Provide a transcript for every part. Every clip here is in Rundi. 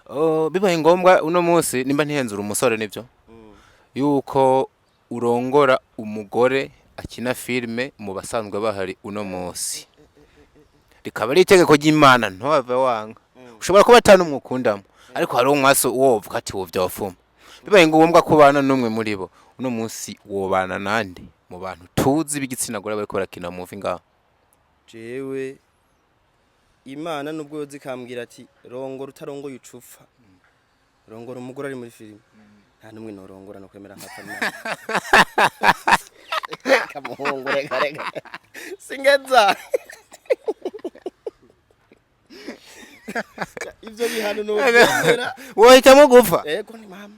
Oh, bibaye ngombwa uno munsi, nimba ntihenzura umusore, nivyo yuko urongora umugore akina filime mu basanzwe bahari uno munsi, rikaba ari itegeko ry'Imana, ntuhave wanga. Ushobora kuba atari n'umwe ukundamo, ariko hari umwasi wovuga ati wovyofuma. Bibaye ngombwa kubana n'umwe muri bo uno munsi, wobana nande mu bantu tuzi b'igitsina gore bariko barakina movie ngaho? Jewe Imana nubwo yoza ikambwira ati rongora, utarongoye ucupfa, rongora umugore ari muri filime, nta n'umwe norongora, no kwemera nkapfa nawe. Kamuhungu, reka reka, singeza ivyo bihano nokwemera. Wohitamo gupfa? Ego, ni mama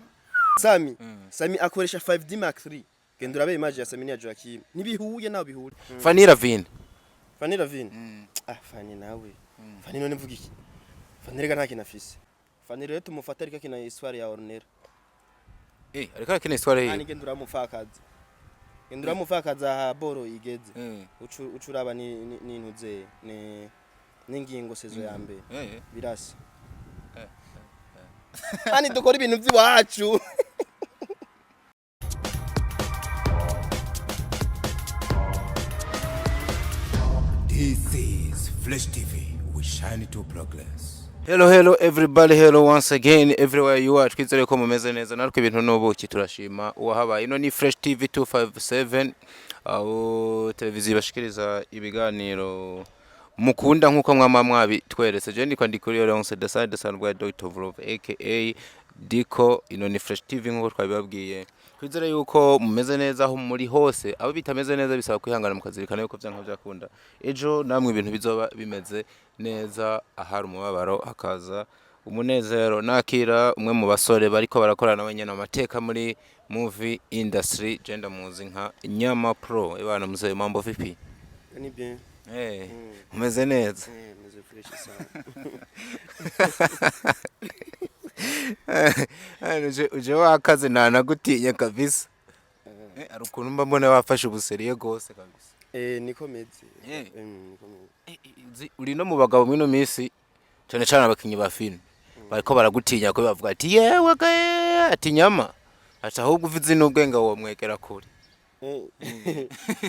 Sami. Sami akoresha 5D Mark 3. Genda urabe image ya Sami n'iya Joachim, ntibihuye naho bihure. Fanny Ravine. Fanny Ravine? Ah, Fanny nawe. Fanny none mvuga iki? Fanny rega nta kintu afise. Fanny rero tumufata ariko akina histoire ya Ornella. Eh, ariko arakina histoire Hani yiwe. genda uramupfakaza. Genda uramupfakaza aha boro igeze. Ucu ucuraba ni n'intuze ni n'ingingo saison ya mbere. Birasa. Hani dukora ibintu by'iwacu. This is Flash TV. We shine to progress. Hello, hello everybody, hello once again everywhere you are. Twizere ko mumeze neza, natwe ibintu n'ubuki, turashima uwahabaye. Ino ni Fresh TV 257, aho televiziyo ibashikiriza ibiganiro mukunda nkuko mwama mwabitweretse. Je ndikwa ndi kuri Leonce Deside Sanbwa, Dr. of Love aka Diko. Ino ni Fresh TV nkuko twabibabwiye. Twizere yuko mumeze neza aho muri hose. Abo bitameze neza bisaba kwihangana, mukazirikana yuko vyanka byakunda ejo namwe ibintu bizoba bimeze neza. Ahari umubabaro hakaza umunezero. Nakira umwe mu basore bariko barakorana nawe nyene amateka muri movie industry, je ndamuzi nka Nyama Pro. Ebana mzee, mambo vipi? Ni bien. Eh, umeze neza? Eh, meze fresh sana. Uje wakaze, ntanagutinya kabisa. Hari ukuntu mba mbona wafashe ubuseriye gose kabisa. Eh, niko meze. Eh. Niko meze. Uri no mu bagabo mwino minsi, cyane cyane abakinyi ba filime bariko baragutinya, ko bavuga ati yewe ga, ati Nyama, ati ahubwo uvize n'ubwenge womwegera kure. Eh.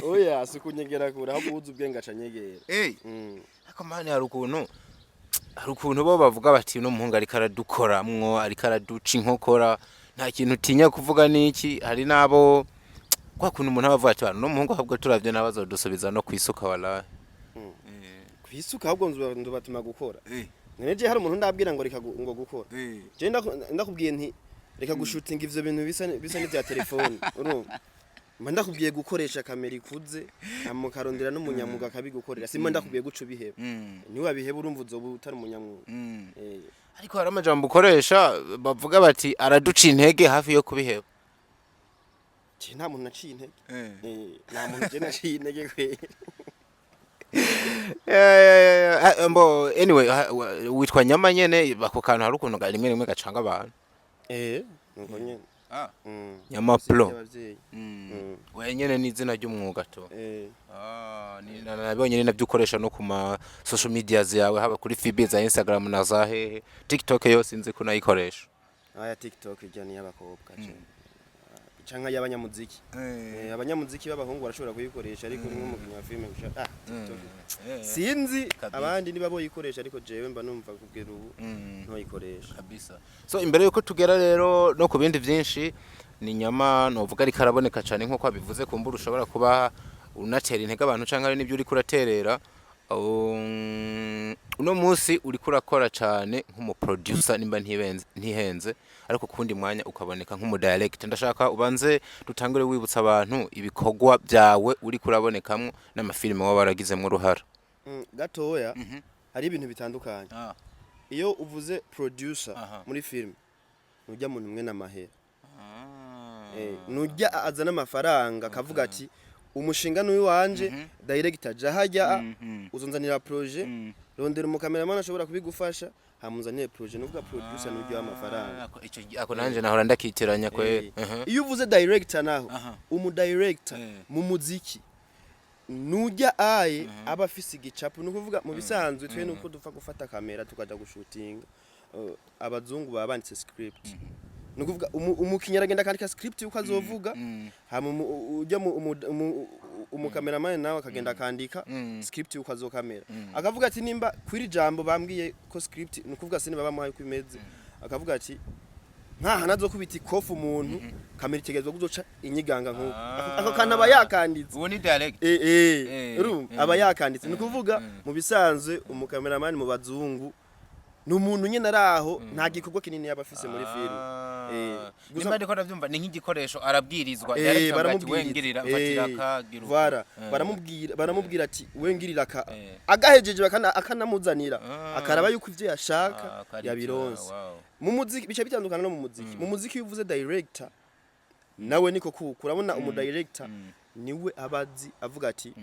Oya, sikunyegera kure, ahubwo uzi ubwenge acanyegera. Ariko mani hari ukuntu bo bavuga bati uno muhungu ariko aradukoramwo, ariko araduca inkokora, nta kintu utinya kuvuga niki. Hari n'abo kwa kuntu umuntu aba avuga ati uno muhungu ahubwo turavye nawe azodusubiza no kwisuka walahi. Kwisuka ahubwo nzobatuma gukora. None je hari umuntu ndabwira ngo reka ngo gukora? Je ndakubwiye nti reka gushutinga ivyo bintu bisa n'ivya telefone, urumva mba ndakubwiye gukoresha kamera ikuze, hama ukarondera n'umunyamuga akabigukorera. Simba ndakubwiye guca ubiheba. Niwabiheba urumva uzoba utari umunyamwuga. Ariko hari amajambo ukoresha bavuga bati araduca intege hafi yo kubiheba. Je nta muntu naciye intege. Nta muntu je naciye intege kweri. Mbo anyway, witwa Nyama nyene. Ako kantu hari ukuntu rimwe rimwe gacanga abantu. Eh, nuko nyene. Nyama Pro. Abavyeyi. We nyene ni izina ry'umwuga to. Eh. Ah, nabonye ni nabyo ukoresha no ku ma social medias yawe, haba kuri FB, za Instagram na za hehe, TikTok yose nzi ko unayikoresha. Aya TikTok ijya ni y'abakobwa canke y'abanyamuziki. Abanyamuziki b'abahungu barashobora kuyikoresha, ariko nk'umukinnyi wa filime ah, TikTok sinzi. Kabisa. Abandi niba boyikoresha, ariko jewe mba numva kugera ubu ntoyikoresha. Kabisa. So imbere yuko tugera rero no ku bindi byinshi, ni Nyama novuga ariko araboneka cyane nkuko abivuze, kumbura ushobora kuba unatera intege abantu canke hari n'ibyo uriko uraterera. Uno munsi uriko urakora cyane nk'umuproducer, nimba ntihenze, ariko kundi mwanya ukaboneka nk'umudirector. Ndashaka ubanze dutangure wibutsa abantu ibikorwa byawe uriko urabonekamwo n'amafilime waba waragizemwo uruhara. Gatoya hari ibintu bitandukanye. Iyo uvuze producer muri film, nujya muntu umwe n'amahera. Nujya azana amafaranga akavuga ati umushinga ni uwanje, director aja hajya, uzonzanira projet, rondera umukameramani ashobora kubigufasha, hamuzanire projet. Nuvuga producer nujya w'amafaranga. Ako nanje nahora ndakitiranya kwe. Iyo uvuze director naho, umu director mu muziki nujya aye aba afise igicapo. Ni ukuvuga mu bisanzwe twe nuko dupfa gufata kamera tukaja gushutinga. Abazungu baba banditse script, ni ukuvuga umukinyi aragenda akandika script yuko azovuga, hama ujya umukameramani nawe akagenda akandika script yuko azokamera, akavuga ati nimba kwiri jambo bambwiye ko script, ni ukuvuga scène babamuhaye uko imeze, akavuga ati nkaha nazokubita ikofu umuntu, kamera itegerezwa kuzoca inyiganga nkuko. Ako kantu aba yakanditse. Uwo ni direct. Urumva aba yakanditse, ni ukuvuga mu bisanzwe umukameramani mu bazungu ni umuntu nyine ari aho, nta gikorwa kinini yaba afise muri filime. Nimba ndiko ndavyumva, ni nk'igikoresho, arabwirizwa. Director avuga ati, Baramubwiriza. Wengirira, mfatira akagira uku." Voilà, baramubwira ati wengirira aka, agahejeje akanamuzanira, akaraba yuko ivyo yashaka Ah, ko ari ivyo, yabironse. Mu muziki bica bitandukana no mu muziki. Mu muziki iyo uvuze director nawe niko kuko urabona umu director niwe abazi avuga ati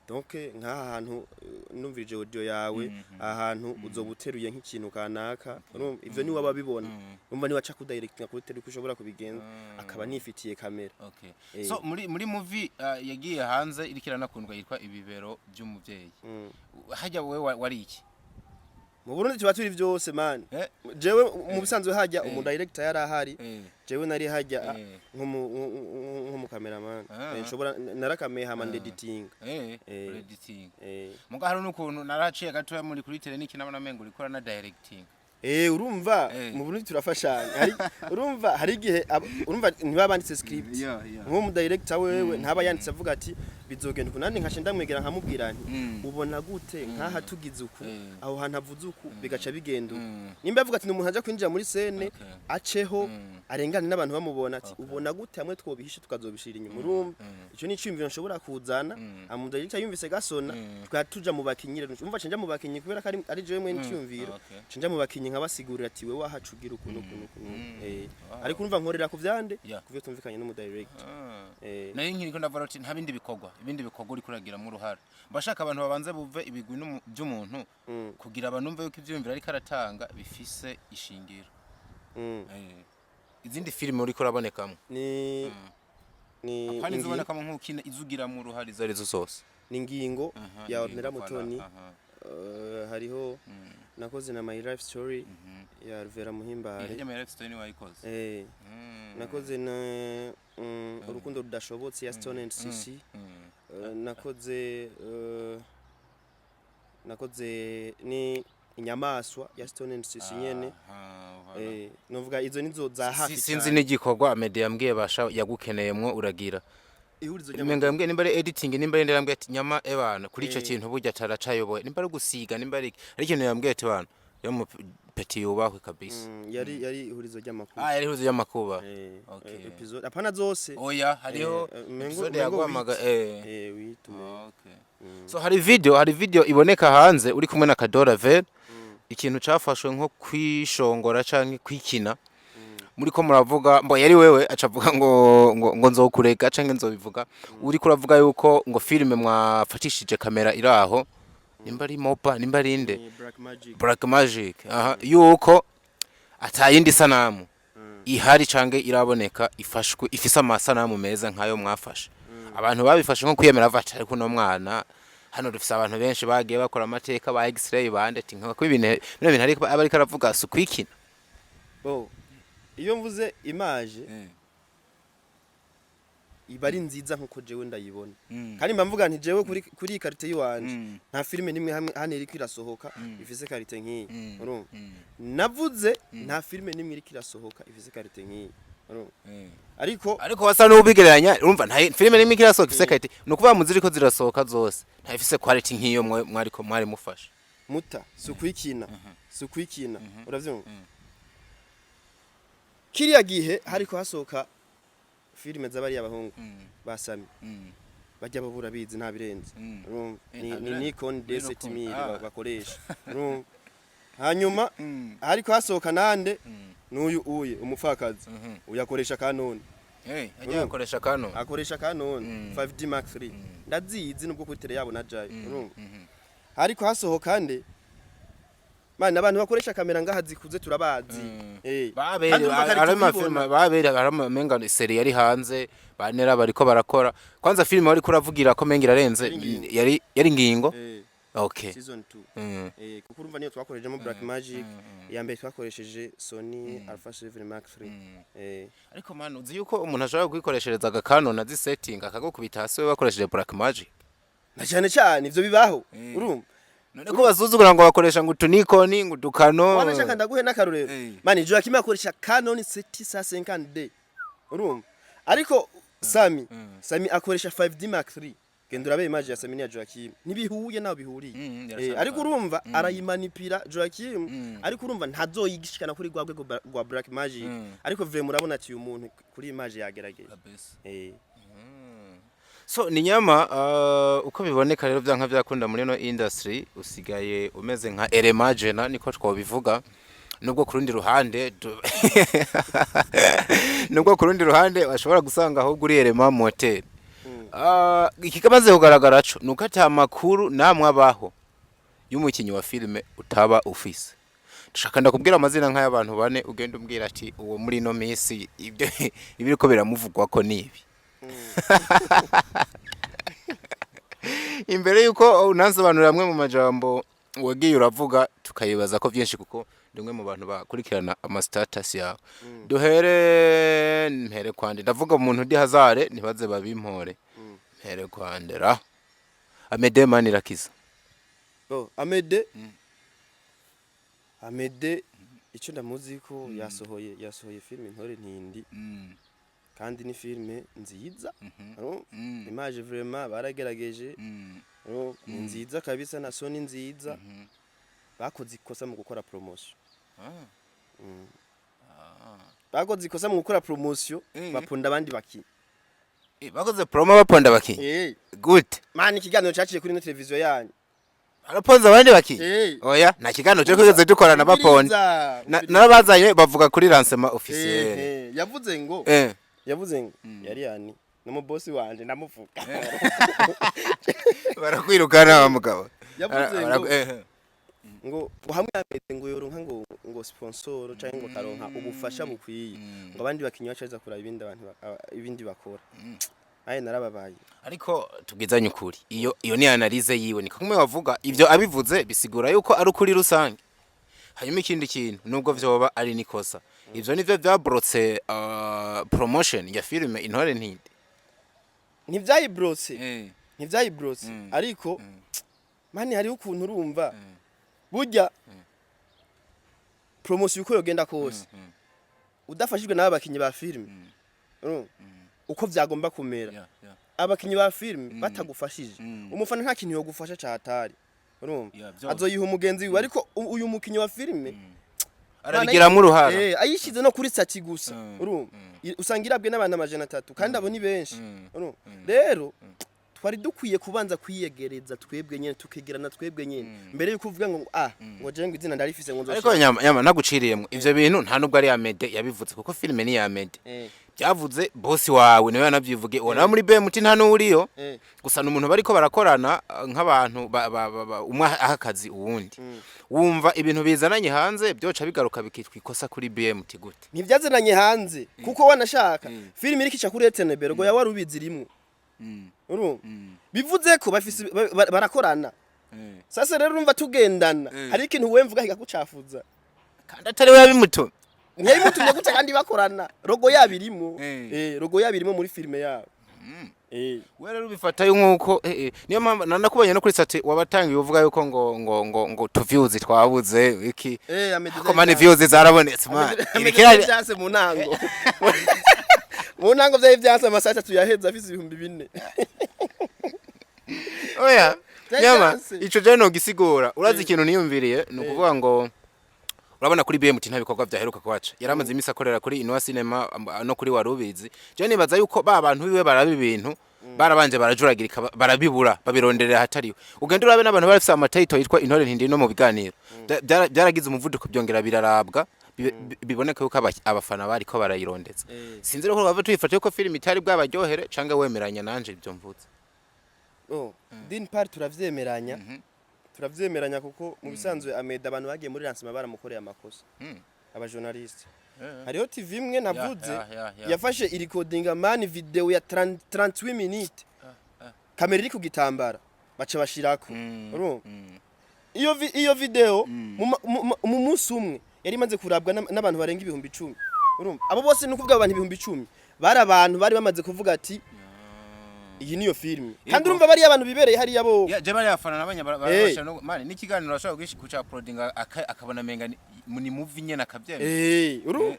donc nk'aha hantu, numvirije audio yawe, aha hantu uzoba uteruye nk'ikintu kanaka. Urumva ivyo niwe aba abibona, urumva niwe aca kudirectinga kuri tele uko ushobora kubigenza, akaba nifitiye kamera. Okay. So muri movie yagiye hanze iriko iranakundwa yitwa Ibibero by'umuvyeyi, hajya wowe wari iki? Mu Burundi tuba turi vyose, man. Jewe mu bisanzwe hajya umu director yari ahari, jewe nari hajya nk'umu cameraman. Nshobora narakameye hama ndeditinga. Editing. Muga hari n'ukuntu naraciye gatoya muri kuri tele niki, nabona mengo urikora na directing. Urumva mu Burundi turafashanya. Hari urumva hari igihe urumva ntibaba banditse script. Yeah. Nk'uwo mu director wewe ntaba yanditse avuga ati bizogenda uku, nandi nkaca ndamwegera nkamubwira nti ubona gute nkaha tugize uku, aho hantu avuze uku, bigaca bigenda uku. Nimba avuga ati ni umuntu aja kwinjira muri scène, aceho arengane n'abantu bamubona, ati ubona gute hamwe twobihishe tukazobishira inyuma? Urumva ico ni iciyumviro nshobora kuzana, amu director yumvise gasona, tukaba tuja mu bakinyi. Rero umva nca nja mu bakinyi kubera ko ari jewe mwene iciyumviro. Nca nja mu bakinyi nkabasigurira ati wewe wahaca ugira uku n'uku n'uku n'uku. Ariko urumva nkorera ku vyande kuvyo tumvikanye n'umu director. Nari nkiriko ndavuga ati nta bindi bikorwa, ibindi bikorwa uriko uragiramo uruhara, mbashaka abantu babanze buve ibigwi by'umuntu kugira banumve yuko ivyiyumviro ariko aratanga bifise ishingiro. Izindi filime uriko urabonekamo? Ni Apana, izibonekamo nk'ukina, izugiramo uruhara izo arizo zose. Ni Ngingo ya Ornella Ngingo, Mutoni. voilà, aha. Hariho nakoze na My Life Story ya Ruvera Muhimbare. Hirya My Life Story ni wayikoze? Eh. Nakoze na Urukundo Rudashobotse ya Stone and CC. Nakoze ni Inyamaswa ya Stone and CC nyene. Aha, voilà. Novuga izo nizo za hafi Sinzi cyane. n'igikorwa Meddy yambwiye basha yagukeneyemwo uragira. Ihurizo Umenga yambwiye nimba ari editing, nimba ari yambwiye ati nyama ebana kuri ico Eh. kintu burya taracayoboye, nimba ari gusiga, nimba ari ikintu yambwiye ati bana yo mu petit yubahwe kabisa. Yari Ihurizo ry'Amakuru. Ah, yari Ihurizo ry'Amakuba. Eh, episode apana zose. Oya, hariho Mengo episode mengo yaguhamaga. wit. Wit umengo. Okay. So hari video iboneka hanze uri kumwe na Kadora Ver, ikintu cafashwe nko kwishongora canke kwikina, muri ko muravuga mbo yari wewe acavuga ngo nzokureka canke nzobivuga, uri kuravuga yuko ngo filime mwafatishije kamera iraho, nimba ari mopa, nimba ari inde. Ni Black Magic. Black Magic, aha, yuko atayindi sanamu ihari canke iraboneka ifashwe ifise amasanamu meza nkayo mwafashe. Abantu babifashe nko kwiyemera baca, ariko uno mwana hano dufise abantu benshi bagiye bakora amateka ba X-ray bande, ati nka ko ibintu bino bintu ariko aba ariko aravuga si ukwikina. Bo iyo mvuze image iba ari nziza nkuko jewe ndayibona, kandi mba mvuga nti jewe kuri iyi qualité yiwanje nta filime nimwe hamwe hano iriko irasohoka ifise qualité nk'iyi. Urumva navuze nta filime nimwe iriko irasohoka ifise qualité nk'iyi. Urumva ariko Ariko wasa n'ubigereranya, urumva nta filime nimwe ikirasohoka ifise qualité, ni ukuvuga mu ziriko zirasohoka zose nta ifise quality nk'iyo mwariko mwari mufashe. Muta si ukwikina, si ukwikina, uravyumva kiriya gihe hariko hasohoka filime z'abariya abahungu basami bajya babura bizi nta birenze. Urumva Nta ni birenze. Nikon Ni D7000 Nikon, bakoresha. Urumva hanyuma hariko hasohoka nande n'uyu uye umupfakazi uyakoresha Canon. Ajya akoresha Canon. Akoresha Canon 5D Mark 3, ndazizi nubwo kuri tele yabo najayo. Urumva hariko hasohoka nde man, abantu bakoresha kamera ngaha zikuze turabazi. Babere Kandi urumva kare hari tukibona. amafilme babere hari amenga série yari hanze banera bariko barakora. Kwanza filime wariko uravugira ko menga irarenze Yari Ngingo. yari Ngingo. Okay. Season 2. Kuko urumva niyo twakorejemo Black Magic, iya mbere twakoresheje Sony Alpha 7 Mark 3. Ariko man, uzi yuko umuntu ashobora kwikoreshereza agaCanon azisetting akagukubita hasi we bakoresheje Black Magic? Na cyane cyane ivyo bibaho, urumva. None ko basuzugura ngo bakoresha ngo utuNikon, ngo uduCanon. Wanashaka ndaguhe n'akarorero. Man, Joachim akoresha Canon 750D, urumva, ariko Sami akoresha 5D Mark 3. Genda urabe image ya Sami n'iya Joachim, ntibihuye naho bihuriye. Ariko urumva arayimanipira Joachim, ariko urumva ntazoyigishikana kuri rwa rwego rwa Black Magic. Ariko vraiment urabona ati uyu muntu kuri image yagerageje. So ni nyama, uko biboneka rero, byanka byakunda muri no industry usigaye umeze nka Elemagena, niko twobivuga, nubwo ku rundi ruhande bashobora gusanga ahubwo uri Elema Motel. Ikikamaze kugaragara co nuko ata makuru namwe abaho y'umukinyi wa filime utaba ufise. Dushaka ndakubwira amazina nk'ay'abantu bane, ugenda umbwira ati uwo muri ino minsi ibyo ibiriko biramuvugwa ko nibi. Imbere yuko unansobanurira amwe mu majambo wagiye uravuga, tukayibaza ko byinshi, kuko ndi umwe mu bantu bakurikirana ama status yawe, duhere mpere kwande. Ndavuga umuntu ndi hazare, ntibaze babimpore. Mpere kwandera Amede Manirakiza. Bo, Amede icyo ndamuzi ko yasohoye filime Intore Ntindi, kandi ni filime nziza. Urumva? Image vraiment baragerageje. Urumva? Ni nziza kabisa, na Sony nziza. Bakoze ikosa mu gukora promotion. Bakoze ikosa mu gukora promotion, baponda abandi bakinyi. Bakoze promo baponda abakinyi? Gute? Man, ikiganiro cyaciye kuri ino televiziyo yanyu. Baraponze abandi bakinyi? Oya, nta kiganiro cyo kwigeze dukorana baponda. Umviriza, umviriza. Narabazanye bavuga kuri lancement officiel. Yavuze ngo yavuze ngo yari yani n'umubosi wanje ndamuvuga. Barakwirukana wa mugabo. Yavuze ngo ngo hamwe yameze ngo yoronka ngo sponsor canke ngo karonka ubufasha bukwiye, ngo abandi bakinyi bacaza kuraba ibindi abantu ibindi bakora. Aye, narababaye. Ariko tubwizanye ukuri, iyo ni analyse yiwe, ni kumwe bavuga ivyo abivuze bisigura yuko ari ukuri rusange. Hanyuma ikindi kintu, nubwo vyoba ari nikosa, ivyo nivyo vyabrotse promotion ya filime Intore Ntindi? Ntivyayibrotse, ntivyayibrotse, ariko man, hariho ukuntu urumva burya promotion uko yogenda kose udafashijwe n'aba bakinyi ba filime, urumva, uko vyagomba kumera, abakinyi ba filime batagufashije, umufana nta kintu yogufasha cahatari, urumva. Yeah, vyose. Azoyiha umugenzi wiwe, ariko uyu mukinyi wa filime arabigiramwo uruhara. Ayishize no kuri statut gusa, urumva, usanga irabwe n'abantu 300, kandi abo ni benshi, urumva. Rero twari dukwiye kubanza kwiyegereza twebwe nyene, tukegerana twebwe nyene, mbere yuko uvuga ngo ngo je ngo izina ndarifise ngo Ariko nzoshira. nyama naguciriyemwo, ivyo bintu nta nubwo ari Amede yabivuze, kuko filime ni ya Amede. Byavuze bosi wawe, niwe yanavyivuge, uwo nawe muri BMT nta n'uriyo. Gusa ni umuntu bariko barakorana, nk'abantu umwe aha akazi uwundi. Wumva ibintu bizananye hanze byoca bigaruka bikitwa ikosa kuri BMT gute? Ntivyazananye hanze, kuko wanashaka filime iriko ica kuri RTNB ngo yawe ubizi rimwe, urumva, bivuze ko bafise barakorana. Sasa rero urumva tugendana, hari ikintu wewe mvuga kikagucafuza. Kandi atari we yabimutumye. Ntiyabimutumye gute kandi bakorana? Logo yabo irimo. Logo yabo irimo muri filime yabo. We rero ubifata nk'uko niyo mpamvu nanakubonye no kuri statut wabatangiye uvuga yuko ngo tuviews twabuze iki. Amede. Ko man, views zarabonetse man. Amede vyanse mu ntango, mu ntango vyari vyanse, amasaha 3 yaheze afise 4000. Oya. Vyari Nyama, vyanse. ico je no gisigura. Urazi ikintu niyumviriye, ni ukuvuga ngo urabona kuri BMT nta bikorwa vyaheruka kwaca, yaramaze imisi akorera kuri Inwa Cinema no kuri Warubizi. Je nibaza yuko ba bantu biwe baraba ibintu barabanje barajuragirika, barabibura, babironderera ahatariwe. Ugenda urabe n'abantu barafise amatayito yitwa Intore Ntindi no mu biganiro. Byaragize umuvuduko, byongera birarabwa, biboneka yuko abafana bariko barayirondeza. Sinzi rero ko bava tuyifata yuko filime itari bwabaryohere, canke wemeranya nanje ibyo mvuze? Oh, d'une part turavyemeranya, turavyemeranya, kuko mu bisanzwe Ameda abantu bagiye muri lancement baramukoreye amakosa. Abajournaliste, hariho TV imwe navuze yafashe irikodinga man video ya 30 38 minutes, kamera iri ku gitambara. Baca bashirako. Urumva, iyo video mu munsi umwe yari imaze kurabwa n'abantu barenga 10,000. Urumva, abo bose, ni ukuvuga abantu 10,000 bari abantu bari bamaze kuvuga ati: "Iyi niyo filime." Kandi urumva, bariya abantu bibereye hariya bo. Ya, je bari afana nabanya barabasha no mani n'ikiganiro bashobora kuca uploadinga akabona menga ni movie nyene akavyemera. Urumva,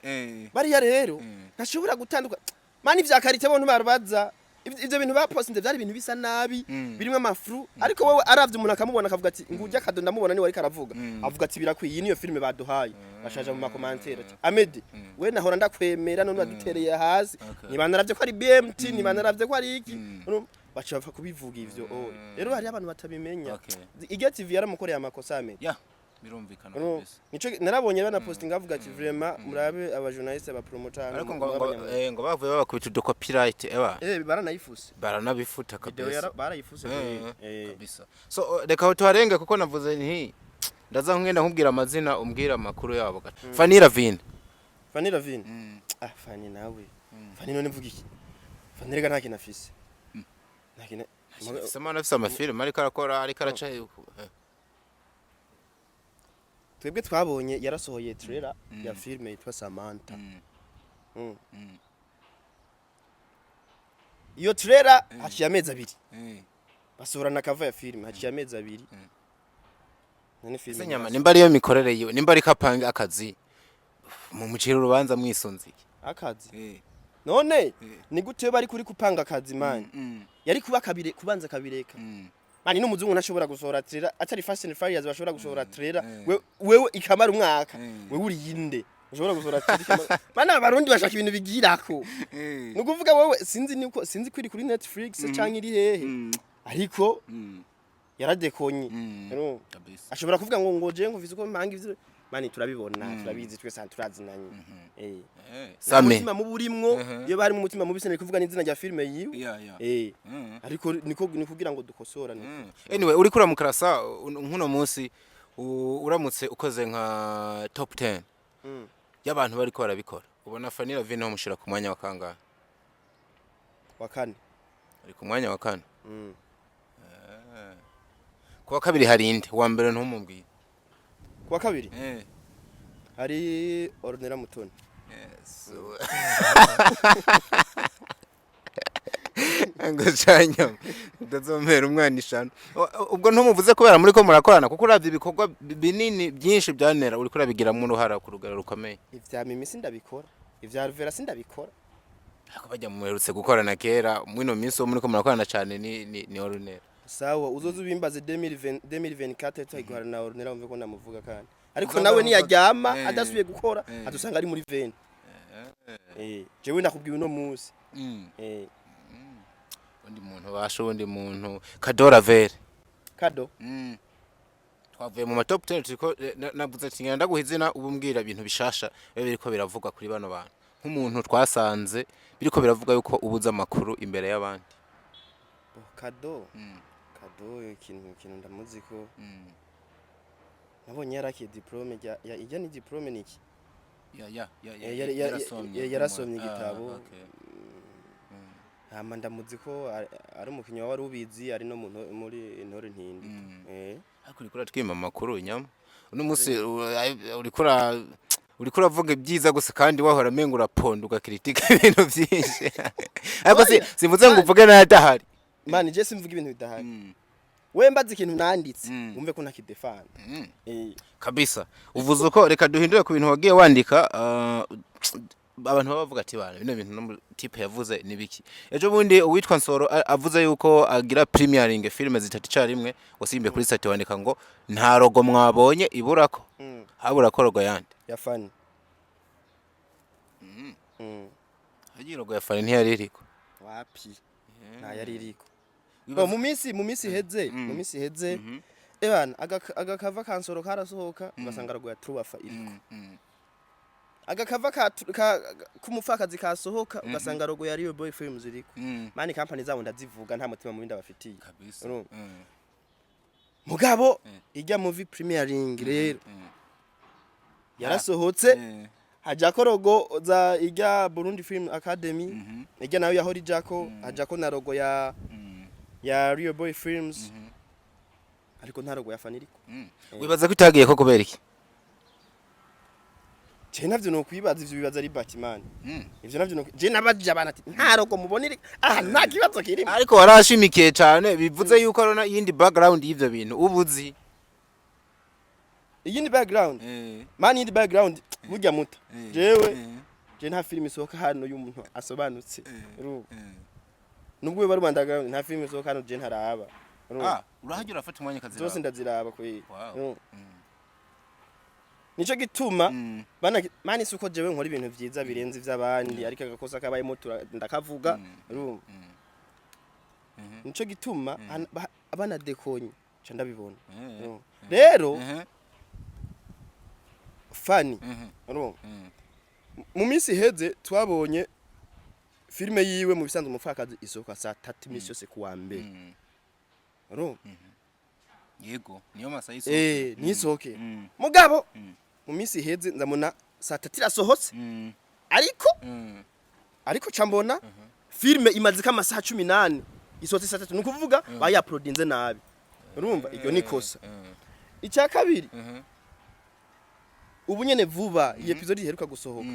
bariya rero ntashobora gutanduka mani ivya qualité. Bo ntibarubaza ivyo bintu bapostinze vyari ibintu bisa nabi, birimo amafru, ariko wewe aravye umuntu akamubona akavuga ati: "Ngurya kado ndamubona ni wariko aravuga." Avuga ati: "Birakwiye, iyi niyo filime baduhaye." Bashaje mu ma commentaires ati: "Amede, we nahora ndakwemera, none badutereye hasi." Ntibanaravye ko ari BMT, ntibanaravye ko ari iki. Urumva, baca bapfa kubivuga ivyo. Oh, rero hari abantu batabimenya. Igihe TV yaramukoreye amakosa Amede. Ya, birumvikana Urumva, kabisa. nico narabonye banapostinga avuga ati: "Vraiment, murabe aba journaliste, aba promoter." Ariko ngo bavuye babakubita udu copyright eba. Baranayifuse. Baranabifuta Video kabisa. Barayifuse. Kabisa. So reka aho tuharenge kuko navuze nti ndaza ngenda nkubwira amazina, umbwira amakuru yabo gato. Fanny Ravine. Fanny Ravine. Ah, Fanny nawe. Fanny none mvuga iki? Fanny rega nta kintu afise, nta kintu. Samana afise amafilime ariko arakora, ariko araca. Twebwe twabonye yarasohoye trailer ya filme yitwa Samantha. Iyo trailer haciye amezi 2 basohora na cover ya filme, haciye amezi 2. None filme Ese nyama nimba ariyo mikorere yiwe, nimba ariko apanga akazi, mu mucira urubanza mwisunze iki? Akazi none ni gute bari kuri kupanga akazi mani? Yari kuba kabire kubanza kabireka mani. N'umuzungu ntashobora gusohora trailer atari Fast and Furious. Bashobora gusohora trailer wewe ikamara umwaka. Wewe uri yinde ushobora gusohora trailer ikamara? Mana, abarundi bashaka ibintu bigirako. Ni ukuvuga wowe sinzi niko, sinzi ko iri kuri Netflix canke iri hehe, ariko yaradekonye. Urumva? Kabisa. Ashobora kuvuga ngo je ngo mvise uko mpanga ivyo mani, turabibona, turabizi twese hano turazinanye. Same. Umutima mubi urimwo. Iyo bari mu mutima mubi sinari kuvuga n'izina rya filime yiwe. Yeah. Ariko niko ni kugira ngo dukosorane. Anyway, uriko uramukarasa nkuno munsi uramutse ukoze nka top 10 y'abantu bariko barabikora, ubona Fanny Lavine bamushira ku mwanya wa kangahe? Wa kane. Ari ku mwanya wa kane. Ku wa kabiri hari inde? Uwa mbere ntumubwire. Ku wa kabiri hari Ornella Mutoni. Yes. Ngo canyama utazompera umwana ishano. Ubwo ntumuvuze kubera muri ko murakorana, kuko uravye ibikorwa binini byinshi byanera uriko urabigiramwo uruhara ku rugero rukomeye. Ivya Mimi sindabikora, ivya Ruvera sindabikora. Ariko bajya muherutse gukorana kera, mwino minsi wo muri ko murakorana cane ni Ornella. Sawa, uzoza ubimbaze 2020, 2024 tuyiguhara na Ornella, wumve ko ndamuvuga kandi. Ariko Uzoza nawe umuvuga. niyaryama adasubiye gukora, adusanga ari muri 20. Jewe ndakubwiye uno munsi. Undi muntu basha, undi muntu Kadora Vere. Kado. Twavuye mu ma top 10, turiko navuze ati ngenda ndaguha izina ubu mbwira ibintu bishasha biba biriko biravugwa kuri bano bantu, nk'umuntu twasanze biriko biravuga yuko ubuze amakuru imbere y'abandi. Oh, Kado. Kado ikintu ndamuzi ko nabonye yarakiye diplôme rya ijya ni diplôme niki? Ya. Eh, yarasomye igitabo. Hama ndamuzi ko ari umukinyi wari ubizi, ari no muri Intore Ntindi. Ariko uriko uratwima amakuru nyama uno munsi, uriko uravuga ibyiza gusa kandi wahora amenga uraponda ugakritika ibintu byinshi, ariko si Oya. simvuze ngo uvuge n'ayadahari. Mani, je simvuga ibintu bidahari. We mbaze ikintu nanditse, wumve ko ntakidefanda. Kabisa, uvuze uko. Reka duhindure ku bintu wagiye wandika. Abantu baba bavuga ati: "Bana, bino bintu no type yavuze ni biki?" Ejo bundi uwitwa Nsoro avuze yuko agira premiering filime zitatu icarimwe, wasimbiye kuri site wandika ngo nta logo mwabonye iburako. Habura ko logo yandi? Ya Fani. Hagiye logo ya Fani ntiyari iriko? Wapi, nta yari iriko. Bo, mu minsi iheze ebana agakava kansoro karasohoka, ugasanga logo ya Truwafa iriko. Agakava ka k'umupfakazi kasohoka, ugasanga logo ya Rio Boy Films iriko. Mani, company zabo ndazivuga, nta mutima mubi ndabafitiye. Kabisa. Urumva? Mugabo ijya movie premiering rero yarasohotse, hajako logo za ijya Burundi Film Academy, ijya nayo yahora ijako, hajako na logo ya Rio Boy Films. Ariko nta logo ya Fani iriko. Wibaza ko itagiye ko kubera iki? Je navyo no kwibaza, ivyo bibaza ari Batman. Ivyo navyo no je nabajije abantu ati nta logo mubona iri aha, nta kibazo kirimo. Ariko warashimikiye cyane, bivuze yuko arona iyindi background y'ivyo bintu ubuzi. Iyindi background, man, iyindi background burya muta jewe je nta filime isohoka hano y'umuntu asobanutse, urumva? Nubwo we bari underground, nta filime isohoka hano je ntaraba, urumva? Ah, urahajya urafata umwanya ukaziraba? Zose ndaziraba kweli. Wow. Urumva? Nico gituma bana mani suko jewe nkora ibintu vyiza birenze ivy'abandi, ariko agakosa kabayemo ndakavuga, urumva? Nico gituma abana dekonye ca ndabibona. Urumva? Rero Fani, urumva, mu minsi iheze twabonye filime yiwe. Mu bisanzwe Umupfakazi isohoka saa 3 iminsi yose kuwa mbere, urumva? Yego, niyo masaha y'isohoka. Eh, nisohoke. Mugabo mu minsi iheze ndabona saa 3 irasohotse, ariko ariko ca mbona filime imaze ko amasaha 18 isohotse saa 3. Ni ukuvuga bayapulodinze nabi, urumva? Iryo ni ikosa. Icya kabiri, ubu nyene vuba iyi episode iheruka gusohoka,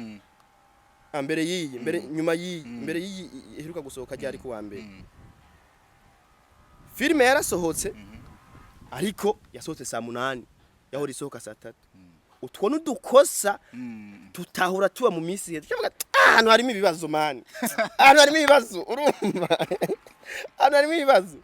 mbere y'iyi, mbere nyuma y'iyi, mbere y'iyi iheruka gusohoka ryari kuwa mbere, filime yarasohotse, ariko yasohotse saa 8, yahora isohoka saa 3. Utwo n'udukosa tutahora tuba mu minsi iheze. Tukavuga ati, "Ah, ahantu harimo ibibazo, man, ahantu harimo ibibazo." Urumva, ahantu harimo ibibazo.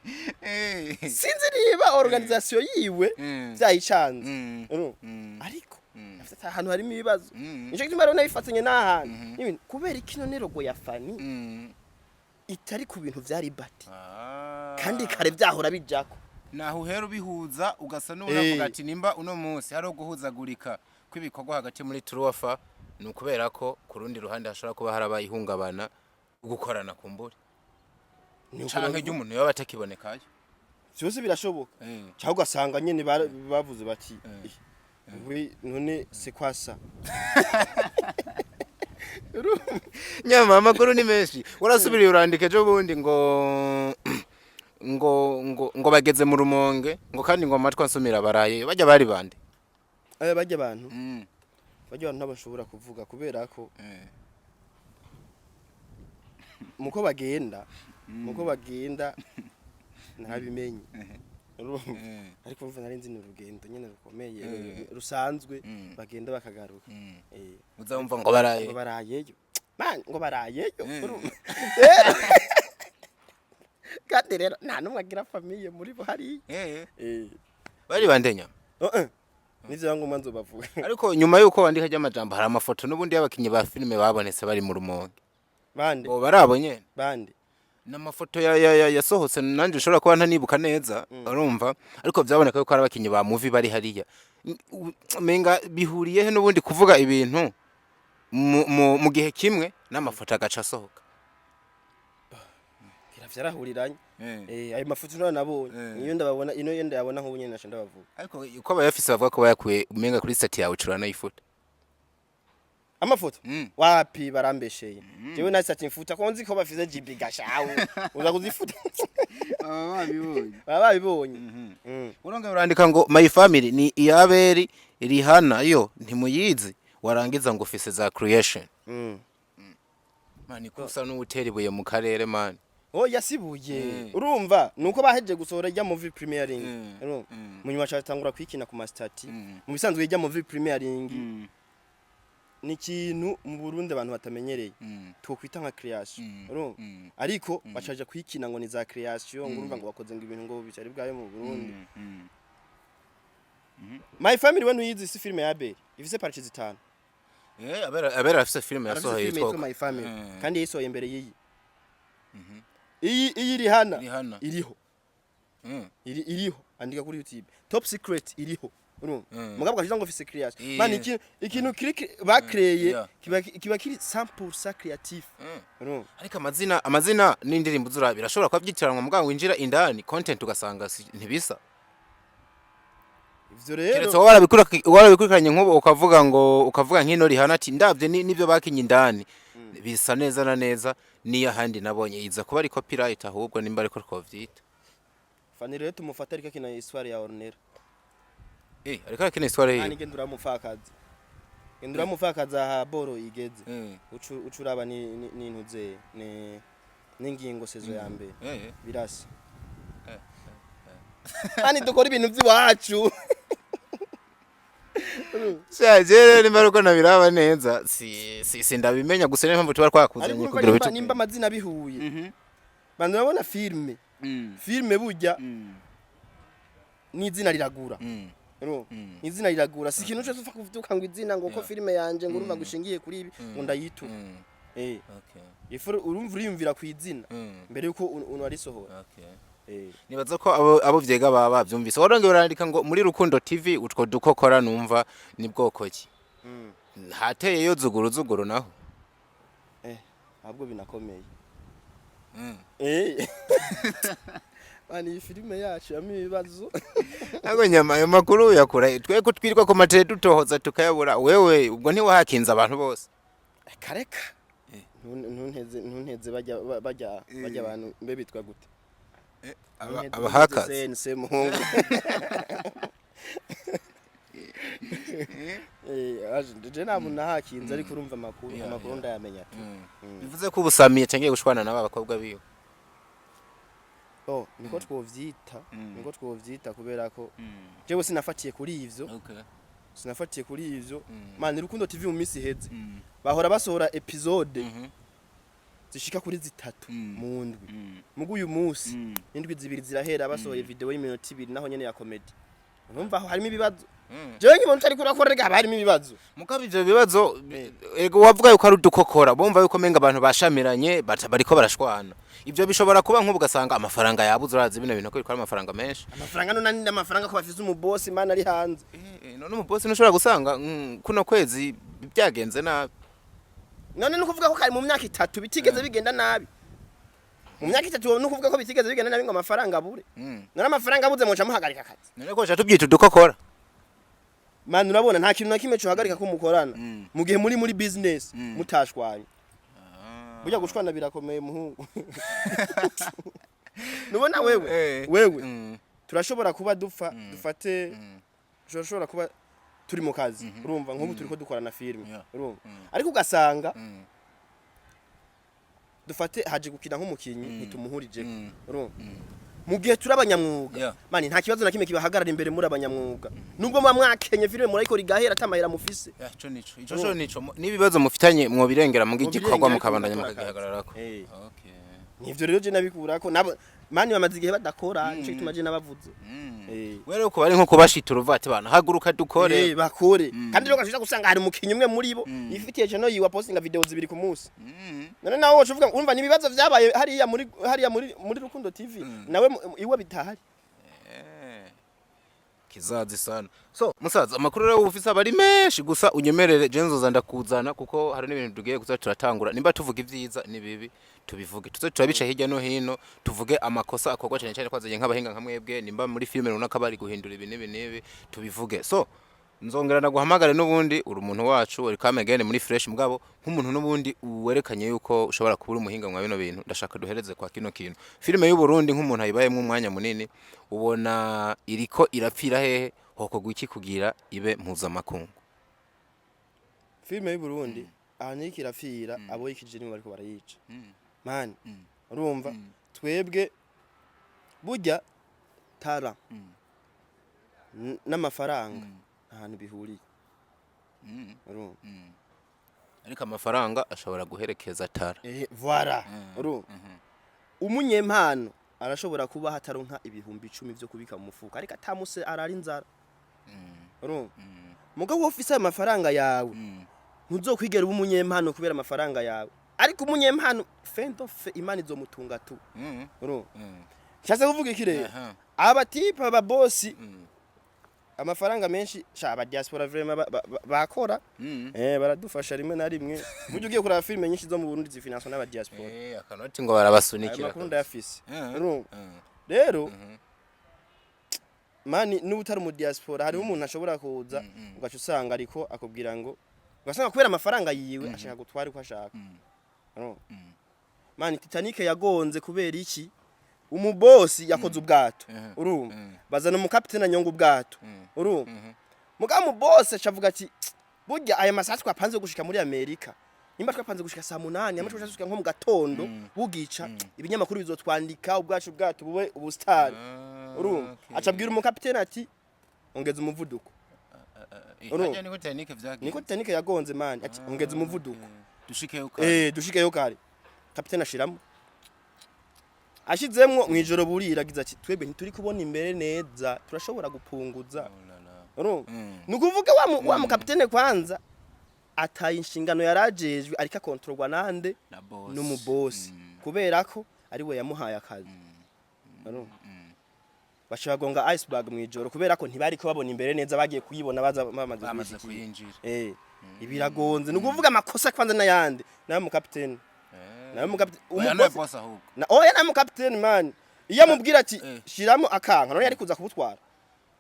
Sinzi niba organisation yiwe byayicanze, urumva? Ariko afite ahantu harimo ibibazo. Nico gituma rero nabifatanye n'ahantu n'ibintu. Kubera iki none logo ya Fani itari ku bintu vya Liberty kandi kare vyahora bijako? Naho uhera ubihuza ugasa n'unavuga ati nimba uno munsi hari guhuzagurika kw'ibikorwa hagati muri Truwafa, ni ukubera ko ku rundi ruhande hashobora kuba harabaye ihungabana gukorana kumbure Ni uko canke ry'umuntu yoba atakibonekayo. Vyose birashoboka. Cyangwa ugasanga nyene bavuze bati: "Eh, we none c'est quoi ça?" Nyama amakuru ni menshi. Warasubiriye urandika ejo bundi ngo bageze mu Rumonge, ngo kandi ngo amatwi ansumira baraye bajya bari bande? Bajya abantu, bajya abantu ntabashobora kuvuga kubera ko muko bagenda ntabimenye. Urumva? Ariko urumva nari nzi ni urugendo nyene rukomeye, rusanzwe, bagenda bakagaruka. Uzumva ngo baraye. Ngo barayeyo, man, ngo barayeyo. Urumva? Rero kandi rero nta n'umwe agira famille muri bo hariya. Bari bande nyama? Oh, eh. Nivyo ngombwa nzobavuga. Ariko nyuma yuko wandika ry'amajambo, hari amafoto n'ubundi y'abakinyi ba filime babonetse bari mu Rumonge. Bande? Bo barabo nyene. Bande? N'amafoto ya yasohotse nanjye ushobora kuba ntanibuka neza, urumva? Ariko byaboneka yuko hari abakinyi ba movie bari hariya. Menga bihuriye he n'ubundi kuvuga ibintu mu gihe kimwe n'amafoto agaca asohoka? Kira vyarahuriranye. Ayo mafoto nayo nabonye. Niyo ndababona ino, yo ndayabona nk'ubu nyene naca ndabavuga. Ariko uko abayafise bavuga ko bayakuye umenga kuri statut yawe, ucura nayifuta. Amafoto? Mm. Wapi, barambesheye. Jewe nahise ati mfuta ko nzi ko bafise GB gashawe uza kuzifuta. Babibonye. Baba babibonye. Urongera urandika ngo "My family" ni iyaberi Rihana, yo ntimuyizi, warangiza ngo ufise za creation. Man, kusa n'uwutera ibuye mu karere, man. Oh, yasibuye. Urumva nuko baheje gusohora ijya movie premiering. Urumva? Mu nyuma catangura kwikina ku ma statut. Mu bisanzwe ijya movie premiering ni ikintu mu Burundi abantu batamenyereye, twokwita nka creation. Urumva? Ariko bacaje kwikina ngo ni za creation, ngo urumva ngo bakoze ngo ibintu ngo bitari bwayo mu Burundi. My Family we ntuyizi? Si filime ya Abel ifise parties zitanu? Abera afise filime Arafise yasohoye filime yitwa yitwa My Family. Kandi yayisohoye imbere y'iyi. Iyi Rihana. Rihana. Iriho. Iriho, andika kuri YouTube Top Secret, iriho, urumva? Mugabo gashiza ngo fise creation. Man, ikintu kiri bakreye kiba kiri 100% creatif, urumva? Ariko amazina n'indirimbo zura birashobora kuba byitiranwa, mugabo winjira indani content ugasanga ntibisa. Ivyo rero Keretse wowe warabikurikiranye nk'ubu ukavuga ngo ukavuga nk'ino Rihana ati ndabye n'ibyo bakinye indani bisa neza na neza niyo ahandi nabonye iza kuba ari copyright, ahubwo nimba ariko twovyita. Fanny rero tumufata ariko akina histoire ya Ornella. Ariko arakina histoire Kandi yiwe. genda uramupfakaza, genda uramupfakaza aha boro igeze. Ucu uraba ni n'intuze ni n'ingingo saison ya mbere. Birasa kandi dukora ibintu by'iwacu. Sha, je nimba ariko nabiraba neza si sindabimenya, gusa niyo mpamvu tuba twakuzanye Ariko urumva kugira nimba, bitu nimba amazina bihuye, banza urabona filme burya n'izina riragura. Urumva? Izina riragura, si ikintu cyose upfa kuvuga ngo izina, ngo ko filme yanje ngo urumva ngo ishingiye kuri ibi, ngo ndayituka. Ifu urumva uriyumvira ku izina mbere yuko unarisohora. Nibaza ko abo vyega baba bavyumvise. Warongeye urandika ngo muri Rukundo TV utwo dukokora, numva ni bwoko ki? Hateyeyo zuguru zuguru naho. Ahubwo binakomeye. Bani iyi filime yacu yamo ibibazo. Ntabwo nyama ayo makuru uyakura twe ko twirirwa ku matele dutohoza tukayabura? Wewe ubwo ntiwahakinze abantu bose? Reka reka. Ntunteze bajya bajya abantu mbe bitwa gute? Abahakazi. CNC muhungu. Aje je nta muntu nahakinze, ariko urumva amakuru amakuru ndayamenya tu. Bivuze ko ubusamiye cangiye gushwana n'aba bakobwa biwe. Oh, niko twovyita, niko twovyita, kubera ko jewe sinafatiye kuri ivyo, sinafatiye kuri ivyo. Man, Rukundo TV mu minsi iheze bahora basohora episode zishika kuri 3 mu ndwi. Mugu uyu munsi indwi 2 zirahera basohoye video y'iminota 2, naho nyene ya comedy. Urumva aho harimo ibibazo. Jewe nk'umuntu utari kurakora rega, haba harimo ibibazo. Mugabo ivyo bibazo ego wavuga yuko ari udukokora, bumva yuko menga abantu bashamiranye, bariko barashwana. Ivyo bishobora kuba nk'ubu ugasanga amafaranga yabuze. Urazi bino bintu ko bikora amafaranga menshi. Amafaranga none nandi amafaranga ko bafise umubosi man ari hanze. None umubosi ntushobora gusanga kuno kwezi byagenze nabi? None ni ukuvuga ko kari mu myaka 3 bitigeze bigenda nabi? Mu myaka 3 ni ukuvuga ko bitigeze bigenda nabi ngo amafaranga abure? None amafaranga abuze muca muhagarika akazi? None ko tubyita udukokora? Man, urabona nta kintu na kimwe cohagarika ko mukorana mu gihe muri business mutashwanye. Burya gushwana birakomeye muhungu. Nubona wewe, wewe turashobora kuba dupfa, dufate turashobora kuba turi mu kazi, urumva nk'ubu turiko dukorana filime, urumva, ariko ugasanga dufate haje gukina nk'umukinyi ntitumuhurije, urumva, mu gihe turi abanyamwuga, man, nta kibazo na kimwe kibahagarara imbere muri abanyamwuga, nubwo muba mwakenye, filime murayikora igahera atamahera mufise. Ya, ico nico, ico co nico. N'ibibazo mufitanye mwobirengera mu gikorwa, Mubirengera, mukabandanya ariko mugakora mukagihagararako. akazi. Nivyo rero je nabikurako, nabo man bamaze igihe badakora, nico gituma je nabavuze. Wewe rero kuba ari nko kubashitura uvuga ati: "Bana, haguruka dukore." Bakore. Kandi rero ugashobora gusanga hari umukinyi umwe muri bo yifitiye channel yiwe, postinga video 2 ku munsi. None nawe woca uvuga, urumva nibibazo vyabaye hariya muri Rukundo TV, nawe iwe bitahari. Kizazi sana. So musaza, amakuru rero ufise aba ari menshi, gusa unyemerere je nzoza ndakuzana, kuko hari n'ibintu tugiye kuza turatangura. Nimba tuvuga ivyiza n'ibibi, tubivuge, tuze turabica hirya no hino, tuvuge amakosa akorwa cyane cyane twazanye nk'abahinga nka mwebwe. Nimba muri filime runaka bari guhindura ibi n'ibi n'ibi, tubivuge. So nzongera naguhamagare n'ubundi, uri umuntu wacu, welcome again muri Fresh. Mugabo nk'umuntu n'ubundi werekanye yuko ushobora kuba uri umuhinga mwa bino bintu, ndashaka duhereze kwa kino kintu: filime y'u Burundi, nk'umuntu ayibayemwo umwanya munini, ubona iriko irapfira hehe? Hokorwa iki kugira ibe mpuzamakungu? Filime y'u Burundi ahantu iriko irapfira, abo yikije nibo bariko barayica. Man, urumva twebwe burya tara n'amafaranga ahantu bihuriye, urumva. Ariko amafaranga ashobora guherekeza tara. Voilà, urumva umunyempano arashobora kuba hataronka 10,000 vyo kubika mu mufuka, ariko atamuse arara inzara, urumva. Mugabo wowe ufise ayo mafaranga yawe, ntuzokwigera uba umunyempano kubera amafaranga yawe, ariko umunyempano fendo fe Imana izomutunga tu, urumva. Nshatse kuvuga iki rero? Abatipe ababosi amafaranga menshi sha, aba diaspora vraiment bakora, baradufasha rimwe na rimwe. Burya ugiye kuraba filime nyinshi zo mu Burundi zifinanswa n'aba diaspora. Akanoti ngo Ayo barabasunikira. makuru ndayafise, urumva. Rero man, n'ubu utari mu diaspora, hariho umuntu ashobora kuza ugaca usanga ariko akubwira ngo, ugasanga kubera amafaranga yiwe ashaka gutwara uko ashaka. Urumva? Man, Titanic yagonze kubera iki? Umubosi yakoze ubwato, urumva, bazana umukapiteni anyonga ubwato, urumva. Mugabo umubosi aca avuga ati: "Burya aya masaha twapanze gushika muri Amerika, nimba twapanze gushika saa 8, nimba twapanze gushika nko mu gatondo bugica, ibinyamakuru bizotwandika, ubwacu bwato bube ubusitari." Urumva, aca abwira umukapiteni ati: "Ongeza umuvuduko." Urumva? Harya niko Titanic vyagenze. Niko Titanic yagonze, man. Ati: "Ongeza umuvuduko." Dushikeyo kare. Eh, dushikeyo kare. Kapiteni ashiramo, ashizemwo mwijoro burira, agize ati: "Twebwe ntituri kubona imbere neza, turashobora gupunguza?" Oh la la. Urumva, ni ukuvuga wa mukapitene kwanza ataye inshingano yarajejwe, ariko akontororwa nande? Na boss. N'umubosi, kubera ko ari we yamuhaye akazi. Urumva? Baca bagonga iceberg mwijoro kubera ko ntibariko babona imbere neza, bagiye kuyibona baza bamaze bamaze kuyishikira. Kuyinjira. Eh, ibiragonze. Ni ukuvuga amakosa kwanza n'ayandi nayo mukapitene, nayo mukapitene. Oya, nawe boss ahubwo. Na oya, nayo mukapitene, man. Iyo amubwira ati shiramo akanka, none yari kuza kubutwara.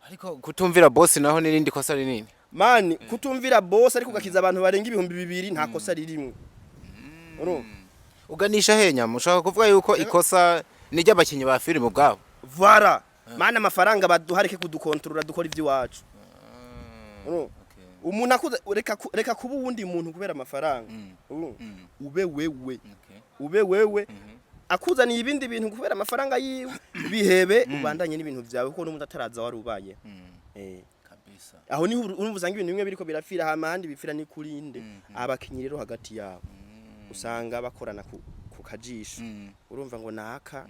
Ariko kutumvira boss naho n'irindi kosa rinini. Man, kutumvira boss ariko ugakiza abantu barenga 2000, nta kosa ririmwo. Urumva? Uganisha he nyama? Ushaka kuvuga yuko ikosa ni ry'abakinyi ba filime ubwabo? Vara mana, amafaranga baduha reke kudukontorora, dukora iby'iwacu. Urumva? Umuntu akuze, reka kuba uwundi muntu kubera amafaranga. Urumva? Ube wewe, ube wewe. Akuzaniye ibindi bintu kubera amafaranga yiwe, bihebe, ubandanye n'ibintu byawe, kuko n'umuntu ataraza wari ubaye. Kabisa. Aho niho urumva usanga ibintu bimwe biriko birapfira, hama ahandi bipfira ni kurinde abakinyi rero hagati yabo usanga bakorana ku kajisho. Urumva ngo naka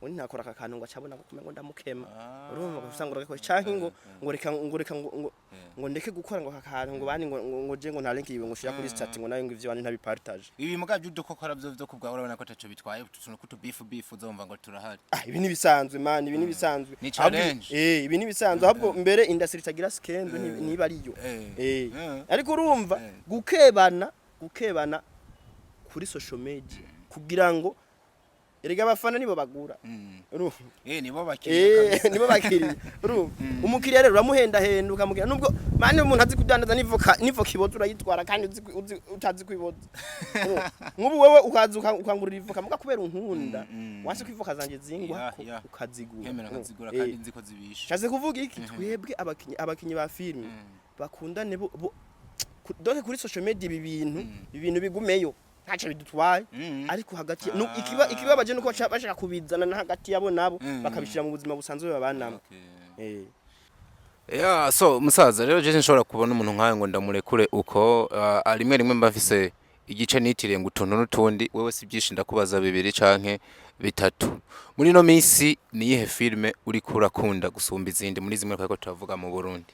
ngo ntakora aka kantu ngo acabona ko ngo ndamukema. Urumva ngo usanga uragakora, canke ngo reka ngo ndeke gukora ngo aka kantu, ngo bani ngo je ngo nta link yiwe ngo shira kuri status, ngo nawe ngo ivyo bani ntabipartage. Ibi muga by'udukokora byo byo kubwa, urabona ko ataco bitwaye, utuntu kutu bifu bifu uzumva ngo turahari. Ah, ibi nibisanzwe, man, ibi nibisanzwe. Ni challenge. Ibi nibisanzwe. Ahubwo mbere industry itagira scandal niba ariyo. Ariko urumva, gukebana kuri social media kugira ngo erega abafana nibo bagura. Urumva? Eh, nibo bakiriya kabisa. Nibo bakiriya. Urumva, umukiriya rero uramuhendahenda, ukamubwira nubwo mane umuntu azi kudandaza n'ivoka iboza urayitwara kandi utazi kwiboza. Urumva? Nk'ubu wewe ukaza ukangurira ivoka, muga kubera unkunda, wanse ko ivoka zanje zingwa ko ukazigura. Nkemera Urumva? nkazigura kandi nzi ko zibishe. Nshatse kuvuga iki? Twebwe abakinyi ba filime bakundane donc kuri social media ibi bintu bigumeyo, ntacyo bidutwaye. Ariko hagati ikibabaje nuko bashaka kubizana na hagati yabo nabo, bakabishira mu buzima busanzwe babanamo. Yeah, so musaza rero, je nshobora kubona umuntu nkawe ngo ndamurekure uko, rimwe rimwe mba mfise igice nitiriye ngo utuntu n'utundi. Wewe si byinshi, ndakubaza bibiri canke bitatu. Muri ino minsi ni iyihe filime uriko urakunda gusumba izindi muri zimwe twariko turavuga mu Burundi?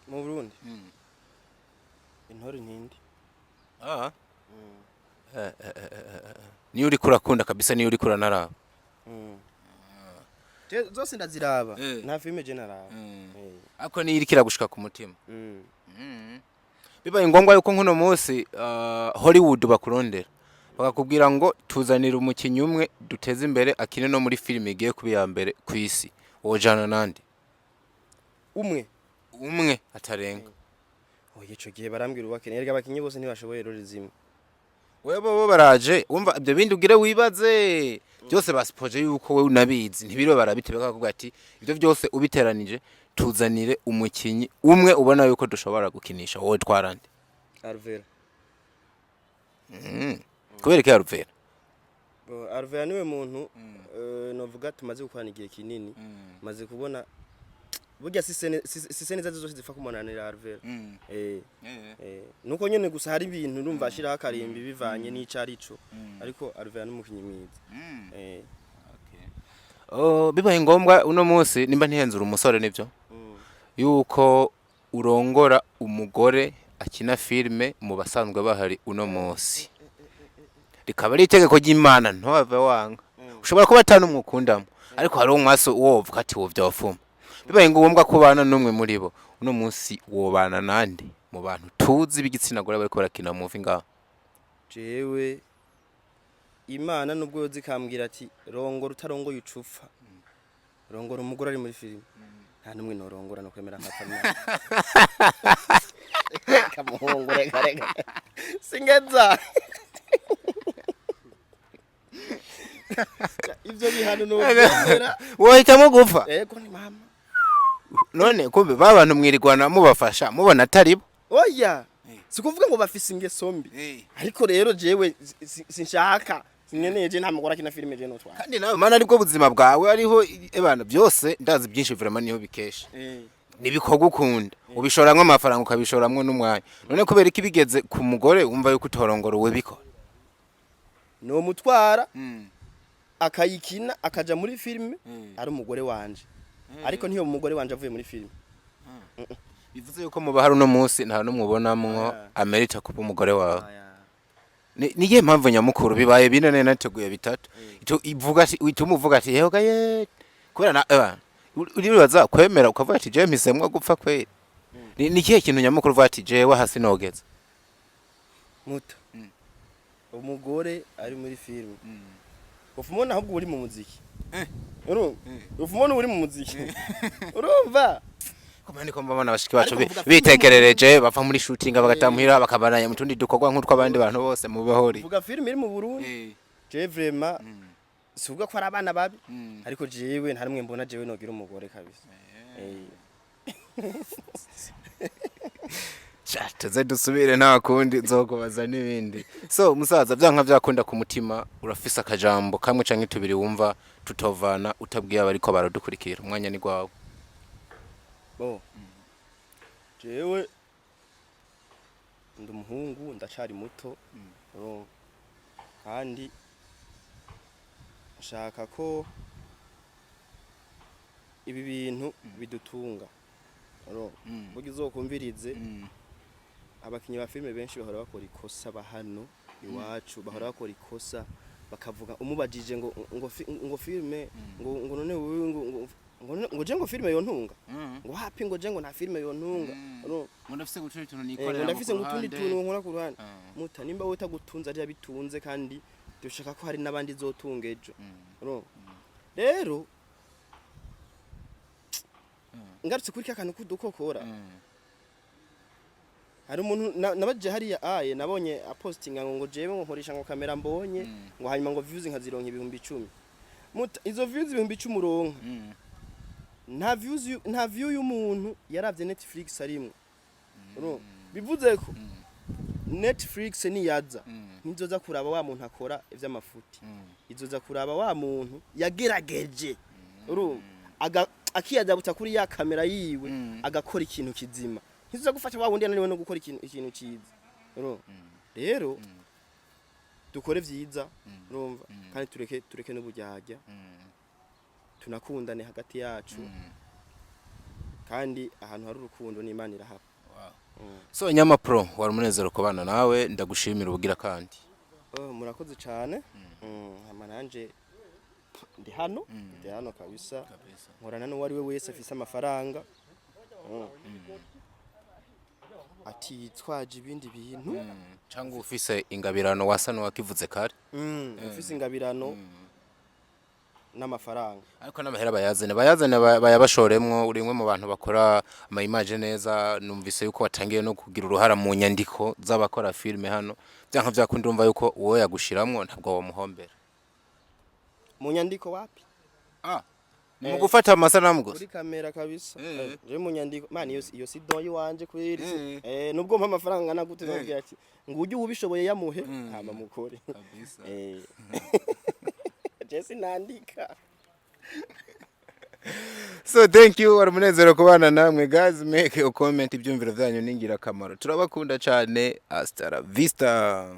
Mu Burundi, Intore Ntindi. Ah. Eh. Niyo uriko urakunda kabisa, niyo uriko uranaraba? Je zose ndaziraba. Nta filime je naraba. Ariko niyo iriko iragushika ku mutima? Mm. Bibaye ngombwa yuko nk'uno munsi Hollywood bakurondera, bakakubwira ngo tuzanire umukinnyi umwe duteze imbere, akine no muri filime igiye kuba iya mbere ku isi, wojana nande? Umwe? Umwe atarenga. Oya, ico gihe barambwira ubakeneye. Erega abakinyi bose ntibashoboye role zimwe. Wewe bo baraje, wumva ibyo bindi ugire wibaze byose, basipoje yuko wewe unabizi, ntibiriwe barabiteba, bakakubwira ati ibyo byose ubiteranije, tuzanire umukinyi umwe ubona yuko dushobora gukinisha, wowe twarande? Alvera. Kubera ko Alvera? Bo, Alvera niwe muntu novuga tumaze gukorana igihe kinini, maze kubona burya si scène zazo zose zipfa kumunanira Alvera. Nuko nyene gusa hari ibintu urumva ashiraho akarimbi bivanye n'ico arico, ariko Alvera ni umukinyi mwiza. Oh, bibaye ngombwa uno munsi, nimba ntihenzura umusore, nibyo yuko urongora umugore akina filime mu basanzwe bahari uno munsi, rikaba ari itegeko ry'Imana, ntuhave wanga. Ushobora kuba atari umwe ukundamo, ariko hari umwasi wovuga ati wovya wafuma. Bibaye ngombwa kubana n'umwe muri bo uno munsi, wobana nande mu bantu tuzi b'igitsina gore bariko barakina movie ngaho? Jewe Imana nubwo yoza ikambwira ati rongora, utarongoye ucupfa, rongora umugore ari muri filime, nta n'umwe norongora, no kwemera nkapfa. Kamuhungu, reka reka, singeza. Ivyo bihano novyemera. Wohitamo gupfa? Ego, ni mama. None kumbe ba bantu mwirigwana mubafasha, mubona atari bo? Oya, si kuvuga ngo bafise ingeso mbi, ariko rero jewe sinshaka, sinkeneye, je nta mugore akina filime je notwara. Kandi nawe mana aribwo buzima bwawe, ariho ebana byose ndazi byinshi vraiment niho bikesha. Nibikorwa ukunda, ubishoramwo amafaranga, ukabishoramwo n'umwanya. None kubera iki bigeze ku mugore wumva yuko utorongora uwe bikora? No mutwara akayikina, akaja muri filime ari umugore wanje, ariko ntiyo umugore wanje avuye muri filime. Bivuze yuko muba hari uno munsi nta n'umwe ubonamwo Oya. amerita kuba umugore wawe. Ni iyihe mpamvu nyamukuru? Bibaye bine, nari nateguye bitatu. Ivuga ati ituma uvuga ati yewe ye, kubera na uribaza kwemera ukavuga ati jewe mpisemwo gupfa kweri. Ni ikihe kintu nyamukuru uvuga ati jewe hasi nogeze? Muto, umugore ari muri filime, ufumona ahubwo uri mu muziki. Urumva, ufumona uri mu muziki, urumva. Kumenya niko mbabona bashiki bacu Ariko mvuga filime. Bitekerereje bava muri shooting bagatamuhira, bakabananya mu tundi dukorwa nk'utw'abandi bantu bose mubahori. Vuga filime iri mu Burundi, je vraiment sivuga ko ari abana babi, ariko jewe nta rumwe mbona jewe nogira umugore kabisa. Sha, tuze dusubire, nta kundi nzokubaza n'ibindi. So musaza, byanka byakunda ku mutima urafise akajambo kamwe canke tubiri wumva tutovana utabwiye abariko baradukurikira, umwanya ni gwawe. Bo, jewe ndi umuhungu, ndacari muto, urumva, kandi nshaka ko ibi bintu bidutunga, urumva. Burya uzokumvirize, abakinyi ba filime benshi bahora bakora ikosa, ba hano iwacu bahora bakora ikosa, bakavuga umubajije ngo filime ngo none wewe ngo je ngo filime yontunga, ngo hapi, ngo je ngo nta filime yontunga, urumva. Ngo ndafise gutura utuntu. Ngo ndafise ngo utundi tuntu nkora ku ruhande. Muta, nimba wowe utagutunze ariya bitunze, kandi dushaka ko hari n'abandi izotunga ejo, urumva. Rero ngarutse kuri ka kantu k'udukokora, hari umuntu nabajije hariya aye nabonye apostinga ngo jewe ngo nkoresha ngo kamera mbonye, ngo hanyuma ngo views nkazironka 10,000. Muta, izo views 10,000 uronka, nta views nta view y'umuntu yaravye Netflix arimwo, urumva. Bivuze ko Netflix niyaza ntizoza kuraba wa muntu akora ivy'amafuti, izoza kuraba wa muntu yagerageje, urumva, akiyadabuta kuri ya kamera yiwe, agakora ikintu kizima. Ntizoza gufasha wa wundi yananiwe no gukora ikintu ciza, urumva. Rero dukore vyiza, urumva, kandi tureke n'uburyarya, tunakundane hagati yacu, kandi ahantu hari urukundo n'Imana irahaba. So Nyama Pro, wari umunezero kubana nawe, ndagushimira ubugira kandi. Oh, murakoze cyane. Hama nanje ndi hano kabisa, nkorana n'uwo ari we wese afise amafaranga, atitwaje ibindi bintu. Cyangwa ufise ingabirano, wasa n'uwakivuze kare. Ufise ingabirano n'amafaranga. Ariko n'amahera bayazane bayabashoremwo. Uri umwe mu bantu bakora ama image neza, numvise yuko watangiye no kugira uruhara mu nyandiko z'abakora filime hano. Byanka byakunda urumva yuko uwo yagushiramwo ntabwo wamuhombera. Mu nyandiko wapi? Ah, ni mu gufata amasanamu gusa. Kuri kamera kabisa. Je mu nyandiko man, iyo si don yiwanje kweri. Nubwo mpa amafaranga angana gute, nabwira ati ngo ujye ubishoboye yamuhe, hama mukore. Kabisa. Je sinandika. So thank you, wari umunezero kubana namwe guys. Make a comment, ibyumviro byanyu ni ingirakamaro. Turabakunda cyane, hasta la vista.